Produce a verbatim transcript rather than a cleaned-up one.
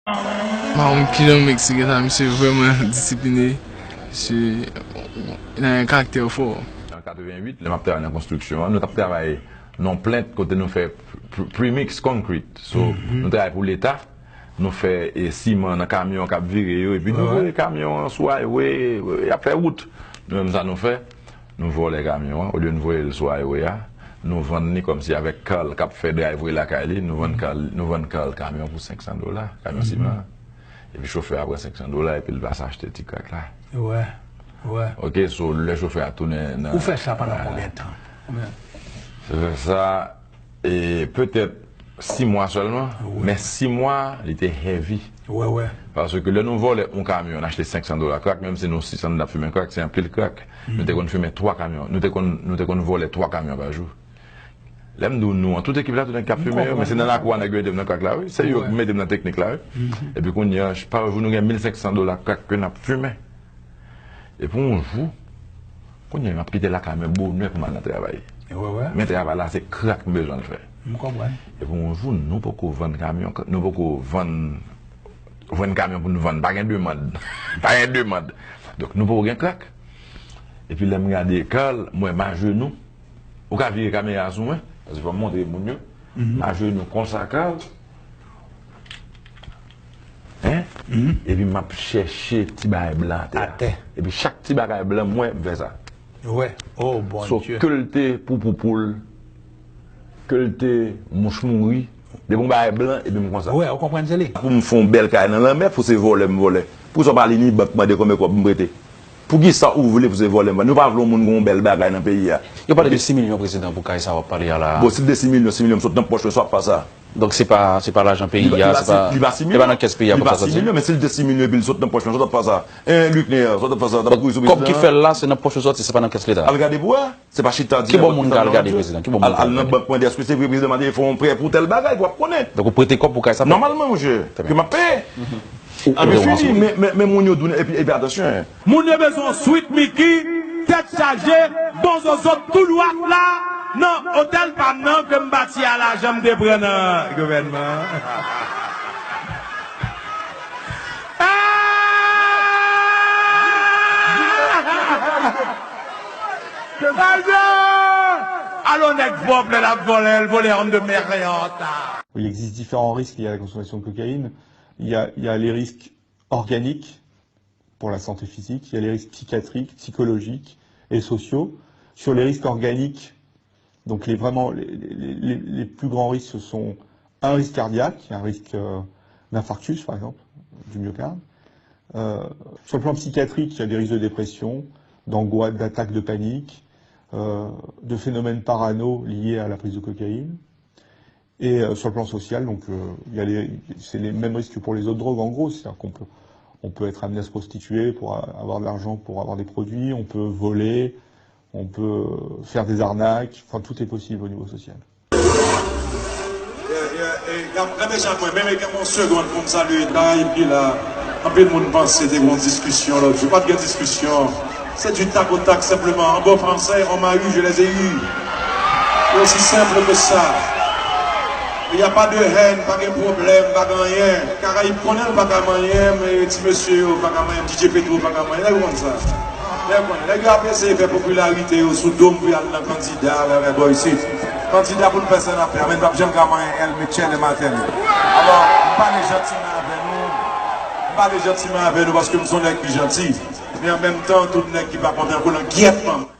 Mwen pa konn kijan Meksik gen sa, misye vrèman disipline. Misye nan yon karaktè fò. An katrevenwit, lè m ap travay nan konstriksyon an, nou t ap travay nan yon plant kote nou fè pre-, premix concrete. So, nou travay pou Leta, nou fè, e, siman nan kamyon k ap vire yo, epi nou voye kamyon an sou highway, y ap fè wout. Nou menm sa nou fè, nou vòlè kamyon an, olye n voye l sou highway a, nou vann li kòmsi avèk Carl k ap fè driveway lakay li, nou vann Carl, nou vann Carl kamyon pou senk san dola, kamyon siman an. Epi chofè a pran senk san dola, epi l pase achte ti crack la. Wè, wè. Ok, so lè chofè a tounen nan... Ou fè sa pandan konbyen tan? Konbyen? Sa fè sa, e, petèt sis mwa sèlman, men sis mwa, li te heavy. Wè, wè. Paske lè nou vòlè yon kamyon, n achte senk san dola crack, menm si nou sis an n ap fimen crack, se anpil crack. Nou te konn fimen twa kamyon, nou te konn, nou te konn vòlè twa kamyon pa jou. Lè m di w nou an, tout ekip la, tout nèg k ap fimen yo, men se nan lakou a nèg yo ede m nan crack la, wi. Se yo ki mete m nan teknik la, wi. Epi kounye a, pa yon jou nou gen mil senk san dola crack ke n ap fimen. Epi yon jou, kounye a m ap kite lakay mwen bonè pou m al nan travay. Men travay la, se crack m bezwen l fè. Epi yon jou, nou poko vann kamyon, nou poko vann, vann kamyon pou nou vann. Pa gen demann. Pa gen demann. Donk, nou poko gen crack. Epi lè m gade Carl, m wè m ajenou. Ou ka vire kamera a sou mwen, paske fò m montre moun yo. M ajenou konsa, Carl. Hein? Epi m ap chèche ti bagay blan atè a. Atè. Epi chak ti bagay blan m wè, m fè sa. Wè. Oh, Bondye. So, ke l te pou poupou l, ke l te mouch mouri, depi yon bagay blan, epi m konsa. Wè, ou konprann se li. Pou m fè yon bèl kay nan lanmè, fò se vòlè m vòlè. Poukisa w pa li ni bank mande konbyen kòb m prete? Poukisa ou vle pou se vòlè m? Nou pa vle yon moun gen yon bèl bagay nan peyi a. Yo pale de sis milyon, prezidan, pou kay sa w ap pale a la. Bon, si l te sis milyon, sis milyon m sot nan pòch mwen, sa w ap pa sa. Donk, se pa, se pa lajan peyi a, se pa, se pa nan kès peyi a kòb sa soti. Li pa sis milyon, men si l te sis milyon epi l sot nan pòch mwen, sa w ap pa sa. Hein, Luckner, sa w ap pa sa, t ap kouri sou prezidan an. Kòb ki fè l la, se nan pòch ou soti, se pa nan kès Leta. Al gade pou wè. Se pa chita di. Ki bò moun ka al gade, prezidan? Ki bò moun ka al gade? Al, al nan bank mande, èske se vre prezidan mande fè yon prè pou tèl bagay, pou w ap konnen. Donk, ou prete kòb pou kay sa fèt? Nòmalman, monchè, ke m ap peye. Anpi fini, men, men, men moun yo di w, epi, epi atansyon, hein. Moun yo bezwen yon Sweet Mickey, tèt chaje, bon zozot tou dwat la, nan otèl pa m nan ke m bati a lajan m te pran nan gouvènman. Ah! Alò nèg pwòp lè l ap vòlè, l vòlè on de mèt an ta. Il existe différents risques liés à la consommation de cocaïne. Il y a, il y a les risques organiques pour la santé physique, il y a les risques psychiatriques, psychologiques et sociaux. Sur les risques organiques, donc les, vraiment, les, les, les, les plus grands risques, ce sont un risque cardiaque, un risque, euh, d'infarctus, par exemple, du myocarde. Euh, sur le plan psychiatrique, il y a des risques de dépression, d'angoisse, d'attaques de panique, euh, de phénomènes parano liés à la prise de cocaïne. Et, euh, sur le plan social, donc, euh, il y a les, c'est les mêmes risques pour les autres drogues, en gros. C'est-à-dire qu'on peut, on peut être amené à se prostituer pour a-, avoir de l'argent, pour avoir des produits, on peut voler, on peut, euh, faire des arnaques, enfin, tout est possible au niveau social. Yeah, yeah, eh, y ap, gade jan mwen, menm gen yon segonn pou m salye Tay ki la. Anpil moun panse te gen yon diskisyon lòt jou. Pa t gen diskisyon. C'est du tac au tac, simplement. En bon français, on m'a eu, je les ai eus. C'est aussi simple que ça. Il y a pas de haine, pa gen pwoblèm, pa gen anyen. Karayib konnen l pa ka manyen, men ti mesye yo pa ka manyen, D J Petro pa ka manyen. Nèg yo konn sa. Nèg yo konn. Nèg yo ap eseye fè popilarite yo sou do m pou y al nan kandida, vè, vè, bò isit. Kandida pou n fè sa n ap fè, men n p ap janm ka manyen L, Michel e Martelly. Alò, m pale jantiman avè nou. M pale jantiman avè nou paske m se yon nèg ki janti. Men an menm tan, tout nèg ki pa kontan, yo nan gyèt manman.